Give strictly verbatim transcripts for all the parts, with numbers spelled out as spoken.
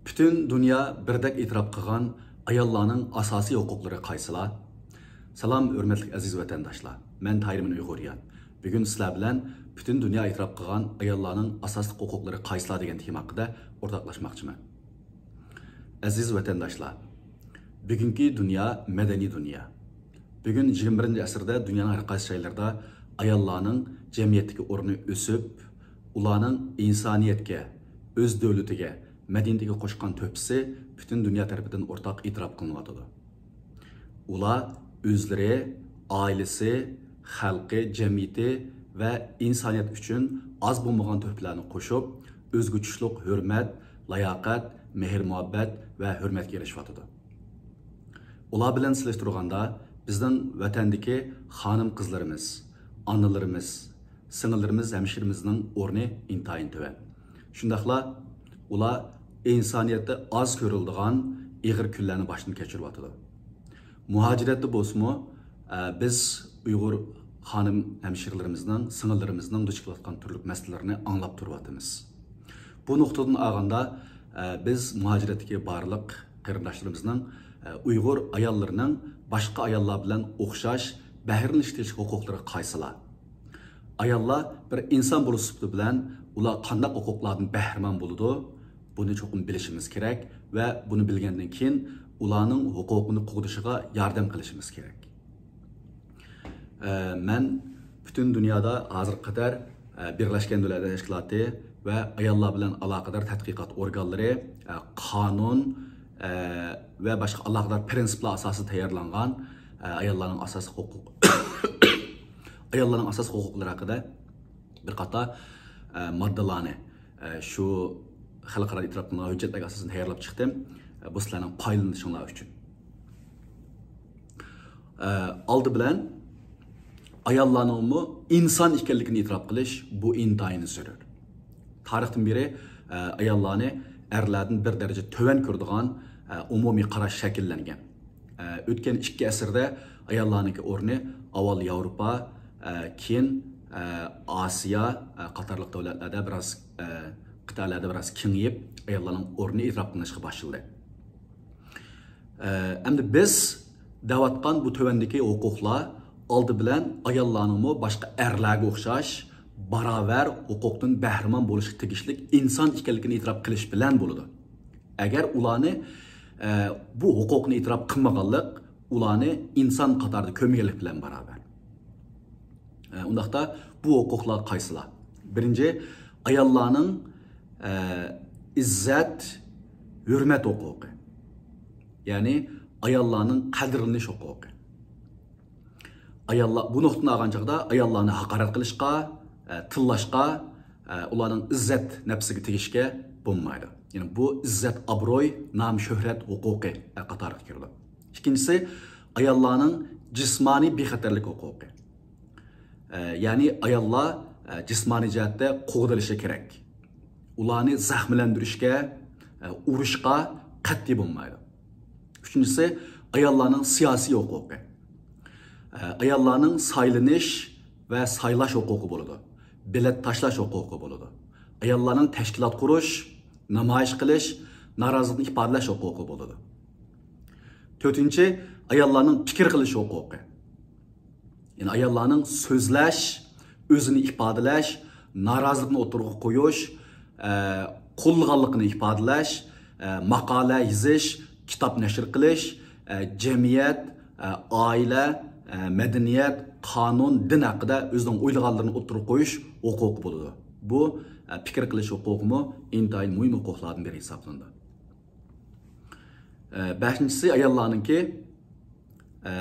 پۈتۈن دۇنيا بىردەك ئېتىراپ قىلغان ئاياللارنىڭ ئاساسىي ھوقۇقلىرى قايسىلار؟ سالام، ھۆرمەتلىك ئەزىز ۋەتەنداشلار. مەن تاھىرمىن ئۇيغۇريان. بۈگۈن سىلەر بىلەن پۈتۈن دۇنيا ئېتىراپ قىلغان ئاياللارنىڭ ئاساسلىق ھوقۇقلىرى قايسىلار دېگەن تېما ھەققىدە ئورتاقلاشماقچىمەن. ئەزىز ۋەتەنداشلار، بۈگۈنكى دۇنيا مەدەنىي دۇنيا. بۈگۈن يىگىرمە بىرىنچى ئەسىردە دۇنيانىڭ ھەر قايسى جايلىرىدا ئاياللارنىڭ جەمئىيەتتىكى ئورنى ئۆسۈپ، ئۇلارنىڭ ئىنسانىيەتكە، ئۆز دۆلىتىگە، مەدەنىيىتىگە قوشقان تۆھپىسى پۈتۈن دۇنيا تەرىپىدىن ئورتاق ئېتىراپ قىلىنىۋاتىدۇ. ئۇلار ئۆزلىرى، ئائىلىسى، خەلقى، جەمئىيىتى ۋە ئىنسانىيەت ئۈچۈن ئاز بولمىغان تۆھپىلەرنى قوشۇپ، ئۆزگە تۇتۇشلۇق ھۆرمەت، لاياقەت، مېھىر-مۇھەببەت ۋە ھۆرمەتكە ئېرىشىۋاتىدۇ. ئۇلار بىلەن سېلىشتۇرغاندا، بىزنىڭ ۋەتەندىكى خانىم-قىزلىرىمىز، ئانىلىرىمىز، سىڭىللىرىمىز، ھەمشىرىمىزنىڭ ئورنى ئىنتايىن تۆۋەن. شۇنداقلا ئۇلار ئىنسانىيەتتە ئاز كۆرۈلىدىغان ئېغىر كۈنلەرنى باشتىن كەچۈرۈۋاتىدۇ. مۇھاجىرەتتە بولسىمۇ، ئە، بىز ئۇيغۇر خانىم ھەمشىرىلىرىمىزنىڭ، سىڭىللىرىمىزنىڭ دۇچ كېلىۋاتقان تۈرلۈك مەسىلىلىرىنى ئاڭلاپ تۇرۇۋاتىمىز. بۇ نۇقتىدىن ئالغاندا، ئە، بىز مۇھاجىرەتتىكى بارلىق قېرىنداشلىرىمىزنىڭ، ئە، ئۇيغۇر ئاياللىرىنىڭ باشقا ئاياللار بىلەن ئوخشاش بەھرىلىنىش تېگىشلىك ھوقۇقلىرى قايسىلار؟ ئاياللار بىر ئىنسان بولۇش سۈپىتى بىلەن ئۇلار قانداق ھوقۇقلاردىن بەھرىمەن بولىدۇ؟ بۇنى چوقۇم بىلىشىمىز كېرەك ۋە بۇنى بىلگەندىن كېيىن ئۇلارنىڭ ھوقۇقىنى قوغدىشىغا ياردەم قىلىشىمىز كېرەك. ئە، مەن پۈتۈن دۇنيادا ھازىرغا قەدەر، ئە، بىرلەشكەن دۆلەتلەر تەشكىلاتى ۋە ئاياللار بىلەن ئالاقىدار تەتقىقات ئورگانلىرى، ئە، قانۇن، ئە، ۋە باشقا ئالاقىدار پىرىنسىپلار ئاساسىدا تەييارلانغان، ئە، ئاياللارنىڭ ئاساسلىق ھوقۇق-، ئاياللارنىڭ ئاساسلىق ھوقۇقلىرى ھەققىدە بىر قاتار، ئە، ماددىلارنى، ئە، شۇ خەلقئارا ئېتىراپ قىلىنغان ھۆججەتلەرگە ئاساسەن تەييارلاپ چىقتىم. ئە، بۇ سىلەرنىڭ پايدىلىنىشىڭلار ئۈچۈن. ئە، ئالدى بىلەن ئاياللارنىڭمۇ ئىنسان ئىكەنلىكىنى ئېتىراپ قىلىش، بۇ ئىنتايىن زۆرۈر. تارىختىن بېرى، ئە، ئاياللارنى ئەرلەردىن بىر دەرىجە تۆۋەن كۆرىدىغان، ئە، ئومۇمىي قاراش شەكىللەنگەن. ئە، ئۆتكەن ئىككى ئەسىردە ئاياللارنىڭكى ئورنى ئاۋۋال ياۋروپا، ئە، كېيىن، ئە، ئاسىيا، ئە، قاتارلىق دۆلەتلەردە بىراز، ئە، قىتئەلەردە بىراز كېڭىيىپ، ئاياللارنىڭ ئورنى ئېتىراپ قىلىنىشقا باشلىدى. ئە، ئەمدى بىز دەۋاتقان بۇ تۆۋەندىكى ھوقۇقلار ئالدى بىلەن ئاياللارنىڭمۇ باشقا ئەرلەرگە ئوخشاش باراۋەر ھوقۇقتىن بەھرىمەن بولۇشقا تېگىشلىك ئىنسان ئىكەنلىكىنى ئېتىراپ قىلىش بىلەن بولىدۇ. ئەگەر ئۇلارنى، ئە، بۇ ھوقۇقنى ئېتىراپ قىلمىغانلىق، ئۇلارنى ئىنسان قاتارىدا كۆرمىگەنلىك بىلەن باراۋەر. ئە، ئۇنداقتا بۇ ھوقۇقلار قايسىلار؟ بىرىنچى، ئاياللارنىڭ، ئە، ئىززەت، ھۆرمەت ھوقۇقى. يەنى ئاياللارنىڭ قەدىرلىنىش ھوقۇقى. ئاياللار، بۇ نۇقتىدىن ئالغان چاغدا ئاياللارنى ھاقارەت قىلىشقا، ئە، تىللاشقا، ئە، ئۇلارنىڭ ئىززەت نەپسىگە تېگىشكە بولمايدۇ. يەنى بۇ ئىززەت، ئابروي، نام، شۆھرەت ھوقۇقى، ئە، قاتارىغا كىرىدۇ. ئىككىنچىسى، ئاياللارنىڭ جىسمانىي بىخەتەرلىك ھوقۇقى. ئە، يەنى ئاياللار، ئە، جىسمانىي جەھەتتە قوغدىلىشى كېرەك. ئۇلارنى زەخىملەندۈرۈشكە، ئە، ئۇرۇشقا قەتئىي بولمايدۇ. ئۈچىنچىسى، ئاياللارنىڭ سىياسىي ھوقۇقى. ئە، ئاياللارنىڭ سايلىنىش ۋە سايلاش ھوقۇقى بولىدۇ. بېلەت تاشلاش ھوقۇقى بولىدۇ. ئاياللارنىڭ تەشكىلات قۇرۇش، نامايىش قىلىش، نارازىلىقنى ئىپادىلەش ھوقۇقى بولىدۇ. تۆتىنچى، ئاياللارنىڭ پىكىر قىلىش ھوقۇقى. يەنى ئاياللارنىڭ سۆزلەش، ئۆزىنى ئىپادىلەش، نارازىلىقنى ئوتتۇرىغا قويۇش، ئە، قوللىغانلىقىنى ئىپادىلەش، ئە، ماقالە يېزىش، كىتاب نەشر قىلىش، ئە، جەمئىيەت، ئە، ئائىلە، ئە، مەدەنىيەت، قانۇن، دىن ھەققىدە ئۆزىنىڭ ئويلىغانلىرىنى ئوتتۇرىغا قويۇش ھوقۇقى بولىدۇ. بۇ، ئە، پىكىر قىلىش ھوقۇقىمۇ ئىنتايىن مۇھىم ھوقۇقلاردىن بىرى ھېسابلىنىدۇ. ئە، بەشىنچىسى ئاياللارنىڭكى، ئە،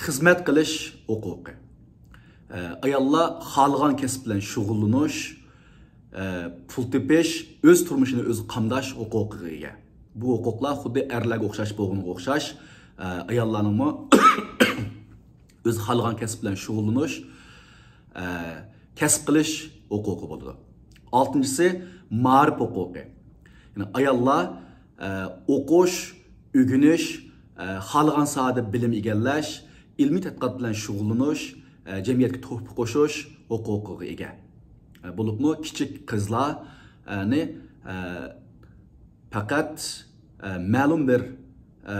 خىزمەت قىلىش ھوقۇقى. ئە، ئاياللار خالىغان كەسىپ بىلەن شۇغۇللىنىش، ئە، پۇل تېپىش، ئۆز تۇرمۇشىنى ئۆزى قامداش ھوقۇقىغا ئىگە. بۇ ھوقۇقلار خۇددى ئەرلەرگە ئوخشاش بولغىنىغا ئوخشاش، ئە، ئاياللارنىڭمۇ ئۆزى خالىغان كەسىپ بىلەن شۇغۇللىنىش، ئە، كەسىپ قىلىش ھوقۇقى بولىدۇ. ئالتىنچىسى، مائارىپ ھوقۇقى. يەنى ئاياللار، ئە، ئوقۇش، ئۆگىنىش، ئە، خالىغان ساھەدە بىلىم ئىگىلەش، ئىلمىي تەتقىقات بىلەن شۇغۇللىنىش، ئە، جەمئىيەتكە تۆھپە قوشۇش ھوقۇقىغا ئىگە. ئە، بولۇپمۇ كىچىك قىزلارنى، ئە، پەقەت، ئە، مەلۇم بىر، ئە،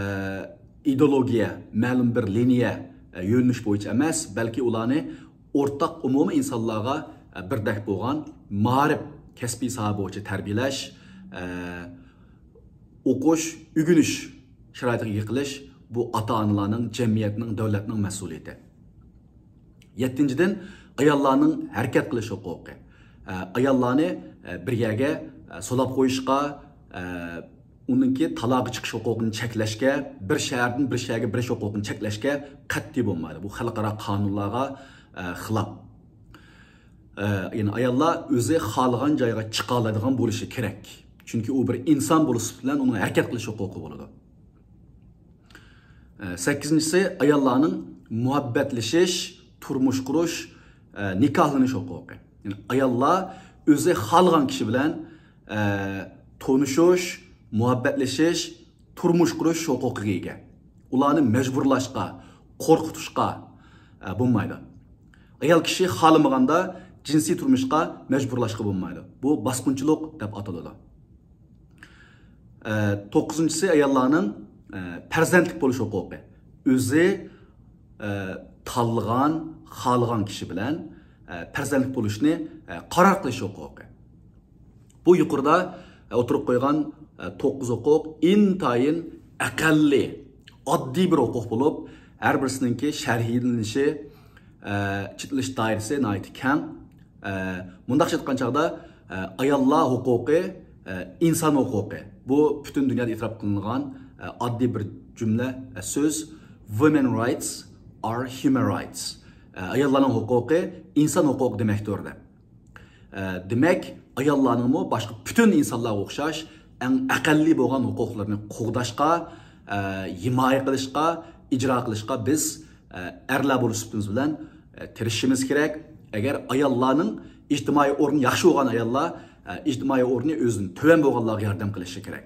ئىدېئولوگىيە، مەلۇم بىر لىنىيە، ئە، يۆنىلىش بويىچە ئەمەس، بەلكى ئۇلارنى ئورتاق ئومۇمىي ئىنسانلارغا، ئە، بىردەك بولغان مائارىپ، كەسپىي ساھە بويىچە تەربىيەلەش، ئە، ئوقۇش، ئۆگىنىش شارائىتىغا ئىگە قىلىش، بۇ ئاتا-ئانىلارنىڭ، جەمئىيەتنىڭ، دۆلەتنىڭ مەسئۇلىيىتى. يەتتىنچىدىن، ئاياللارنىڭ ھەرىكەت قىلىش ھوقۇقى. ئە، ئاياللارنى، ئە، بىر يەرگە، ئە، سولاپ قويۇشقا، ئە، ئۇنىڭكى تالاغا چىقىش ھوقۇقىنى چەكلەشكە، بىر شەھەردىن بىر شەھەرگە بېرىش ھوقۇقىنى چەكلەشكە قەتئىي بولمايدۇ. بۇ خەلقئارا قانۇنلارغا، ئە، خىلاپ. ئە، يەنى ئاياللار ئۆزى خالىغان جايغا چىقالايدىغان بولۇشى كېرەك. چۈنكى ئۇ بىر ئىنسان بولۇش سۈپىتى بىلەن ئۇنىڭ ھەرىكەت قىلىش ھوقۇقى بولىدۇ. ئە، سەككىزىنچىسى، ئاياللارنىڭ مۇھەببەتلىشىش، تۇرمۇش قۇرۇش، ئە، نىكاھلىنىش ھوقۇقى. يەنى ئاياللار ئۆزى خالىغان كىشى بىلەن، ئە، تونۇشۇش، مۇھەببەتلىشىش، تۇرمۇش قۇرۇش ھوقۇقىغا ئىگە. ئۇلارنى مەجبۇرلاشقا، قورقۇتۇشقا، ئە، بولمايدۇ. ئايال كىشى خالىمىغاندا جىنسىي تۇرمۇشقا مەجبۇرلاشقا بولمايدۇ. بۇ باسقۇنچىلىق دەپ ئاتىلىدۇ. ئە، توققۇزىنچىسى، ئاياللارنىڭ، ئە، پەرزەنتلىك بولۇش ھوقۇقى. ئۆزى، ئە، تاللىغان، خالىغان كىشى بىلەن، ئە، پەرزەنتلىك بولۇشنى، ئە، قارار قىلىش ھوقۇقى. بۇ يۇقىرىدا، ئە، ئوتتۇرىغا قويغان، ئە، توققۇز ھوقۇق ئىنتايىن ئەقەللىي، ئاددىي بىر ھوقۇق بولۇپ، ھەر بىرسىنىڭكى شەرھلىنىشى، ئە، چېتىلىش دائىرىسى ناھايىتى كەڭ. ئە، مۇنداقچە ئېيتقان چاغدا، ئە، ئاياللار ھوقۇقى، ئە، ئىنسان ھوقۇقى. بۇ پۈتۈن دۇنيادا ئېتىراپ قىلىنغان، ئە، ئاددىي بىر جۈملە، ئە، سۆز. Women rights are human rights. ئە، ئاياللارنىڭ ھوقۇقى ئىنسان ھوقۇقى دېمەكتۇر دەپ. ئە، دېمەك، ئاياللارنىڭمۇ باشقا پۈتۈن ئىنسانلارغا ئوخشاش ئەڭ ئەقەللىي بولغان ھوقۇقلىرىنى قوغداشقا، ئە، ھىمايە قىلىشقا، ئىجرا قىلىشقا بىز، ئە، ئەرلەر بولۇش سۈپىتىمىز بىلەن، ئە، تىرىشىشىمىز كېرەك. ئەگەر ئاياللارنىڭ ئىجتىمائىي ئورنى ياخشى بولغان ئاياللار، ئە، ئىجتىمائىي ئورنى ئۆزىدىن تۆۋەن بولغانلارغا ياردەم قىلىشى كېرەك.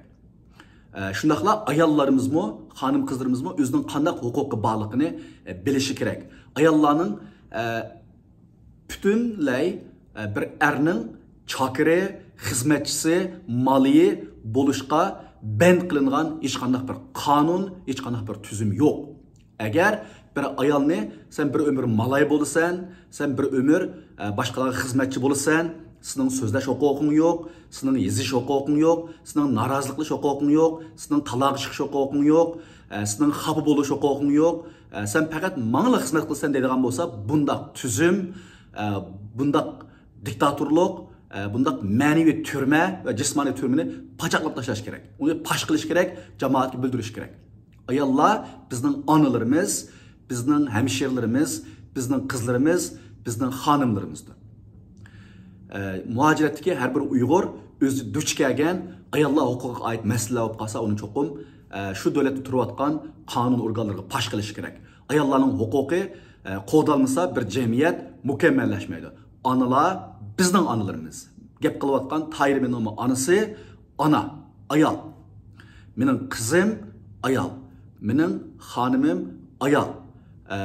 ئە، شۇنداقلا ئاياللىرىمىزمۇ، خانىم-قىزلىرىمىزمۇ ئۆزىنىڭ قانداق ھوقۇقى بارلىقىنى، ئە، بىلىشى كېرەك. ئاياللارنىڭ، ئە، پۈتۈنلەي، ئە، بىر ئەرنىڭ چاكىرى، خىزمەتچىسى، مالىيى بولۇشقا بەند قىلىنغان ھېچقانداق بىر قانۇن، ھېچقانداق بىر تۈزۈم يوق. ئەگەر بىر ئايالنى سەن بىر ئۆمۈر مالاي بولىسەن، سەن بىر ئۆمۈر، ئە، باشقىلارغا خىزمەتچى بولىسەن، سېنىڭ سۆزلەش ھوقۇقۇڭ يوق، سېنىڭ يېزىش ھوقۇقۇڭ يوق، سېنىڭ نارازىلىق قىلىش ھوقۇقۇڭ يوق، سېنىڭ تالاغا چىقىش ھوقۇقۇڭ يوق، ئە، سېنىڭ خاپا بولۇش ھوقۇقۇڭ يوق، ئە، سەن پەقەت ماڭىلا خىزمەت قىلىسەن دەيدىغان بولسا، بۇنداق تۈزۈم، ئە، بۇنداق دىكتاتورلۇق، ئە، بۇنداق مەنىۋى تۈرمە ۋە جىسمانىي تۈرمىنى پاچاقلاپ تاشلاش كېرەك. ئۇنى پاش قىلىش كېرەك، جامائەتكە بىلدۈرۈش كېرەك. ئاياللار بىزنىڭ ئانىلىرىمىز، بىزنىڭ ھەمشىرىلىرىمىز، بىزنىڭ قىزلىرىمىز، بىزنىڭ خانىملىرىمىزدۇر. ئە، مۇھاجىرەتتىكى ھەر بىر ئۇيغۇر ئۆزى دۇچ كەلگەن ئاياللار ھوقۇقىغا ئائىت مەسىلىلەر بولۇپ قالسا، ئۇنى چوقۇم، ئە، شۇ دۆلەتتە تۇرۇۋاتقان قانۇن ئورگانلىرىغا پاش قىلىشى كېرەك. ئاياللارنىڭ ھوقۇقى، ئە، قوغدالمىسا، بىر جەمئىيەت مۇكەممەللەشمەيدۇ. ئانىلار بىزنىڭ ئانىلىرىمىز. گەپ قىلىۋاتقان تاھىر مېنىڭمۇ ئانىسى، ئانا، ئايال. مېنىڭ قىزىم ئايال. مېنىڭ خانىمىم ئايال. ئە،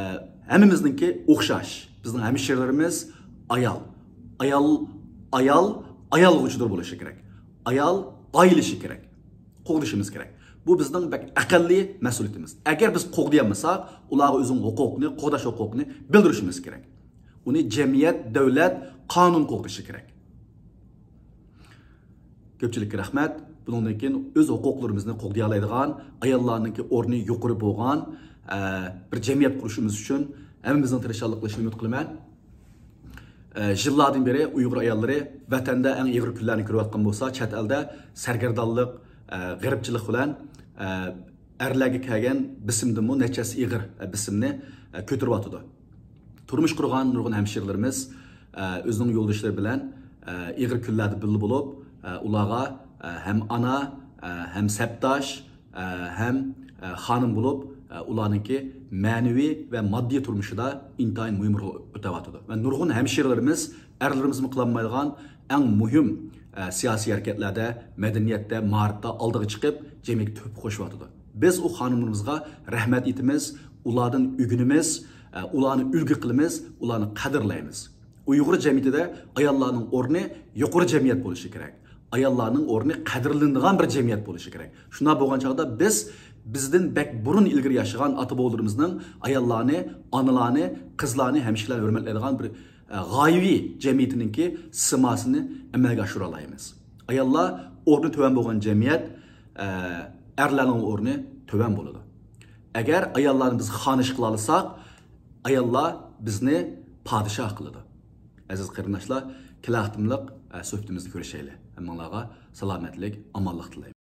ھەممىمىزنىڭكى ئوخشاش. بىزنىڭ ھەمشىرىلىرىمىز ئايال. ئايال، ئايال، ئايالغا ئۇچىدۇر بولۇشى كېرەك. ئايال ئايلىشى كېرەك. قوغدىشىمىز كېرەك. بۇ بىزنىڭ بەك ئەقەللىي مەسئۇلىيىتىمىز. ئەگەر بىز قوغدىيالمىساق، ئۇلارغا ئۆزىنىڭ ھوقۇقىنى، قوغداش ھوقۇقىنى بىلدۈرۈشىمىز كېرەك. ئۇنى جەمئىيەت، دۆلەت، قانۇن قوغدىشى كېرەك. كۆپچىلىككە رەھمەت. بۇنىڭدىن كېيىن ئۆز ھوقۇقلىرىمىزنى قوغدىيالايدىغان، ئاياللارنىڭكى ئورنى يۇقىرى بولغان، ئە، بىر جەمئىيەت قۇرۇشىمىز ئۈچۈن ھەممىمىزنىڭ تىرىشچانلىق قىلىشىنى ئۈمىد قىلىمەن. ئە، يىللاردىن بېرى ئۇيغۇر ئاياللىرى ۋەتەندە ئەڭ ئېغىر كۈنلەرنى كۆرۈۋاتقان بولسا، چەت ئەلدە سەرگەردانلىق، ئە، غېرىبچىلىق بىلەن، ئە، ئەرلەرگە كەلگەن بېسىمدىنمۇ نەچچە ھەسسە ئېغىر، ئە، بېسىمنى، ئە، كۆتۈرۈۋاتىدۇ. تۇرمۇش قۇرغان نۇرغۇن ھەمشىرىلىرىمىز، ئە، ئۆزىنىڭ يولدىشلىرى بىلەن، ئە، ئېغىر كۈنلەردە بىللە بولۇپ، ئە، ئۇلارغا، ئە، ھەم ئانا، ئە، ھەم سەپداش، ئە، ھەم، ئە، خانىم بولۇپ، ئە، ئۇلارنىڭكى مەنىۋى ۋە ماددىي تۇرمۇشىدا ئىنتايىن مۇھىم رول ئۆتەۋاتىدۇ. ۋە نۇرغۇن ھەمشىرىلىرىمىز، ئەرلىرىمىزمۇ قىلالمايدىغان ئەڭ مۇھىم، ئە، سىياسىي ھەرىكەتلەردە، مەدەنىيەتتە، مائارىپتا ئالدىغا چىقىپ، جەمئىيەتكە تۆھپە قوشۇۋاتىدۇ. بىز ئۇ خانىملىرىمىزغا رەھمەت ئېيتىمىز، ئۇلاردىن ئۆگىنىمىز، ئە، ئۇلارنى ئۈلگە قىلىمىز، ئۇلارنى قەدىرلەيمىز. ئۇيغۇر جەمئىيىتىدە ئاياللارنىڭ ئورنى يۇقىرى جەمئىيەت بولۇشى كېرەك. ئاياللارنىڭ ئورنى قەدىرلىنىدىغان بىر جەمئىيەت بولۇشى كېرەك. شۇنداق بولغان چاغدا بىز بىزدىن بەك بۇرۇن ئىلگىرى ياشىغان ئاتا-بوۋىلىرىمىزنىڭ ئاياللارنى، ئانىلارنى، قىزلارنى ھەمىشە ھۆرمەتلەيدىغان بىر، ئە، غايىۋى جەمئىيىتىنىڭكى سىماسىنى ئەمەلگە ئاشۇرالايمىز. ئاياللار ئورنى تۆۋەن بولغان جەمئىيەت، ئە، ئەرلەرنىڭ ئورنى تۆۋەن بولىدۇ. ئەگەر ئاياللارنى بىز خانىش قىلالىساق، ئاياللار بىزنى پادىشاھ قىلىدۇ. ئەزىز قېرىنداشلار، كېلەر قېتىملىق، ئە، سۆھبىتىمىزدە كۆرۈشەيلى. ھەممىڭلارغا سالامەتلىك، ئامانلىق تىلەيمەن.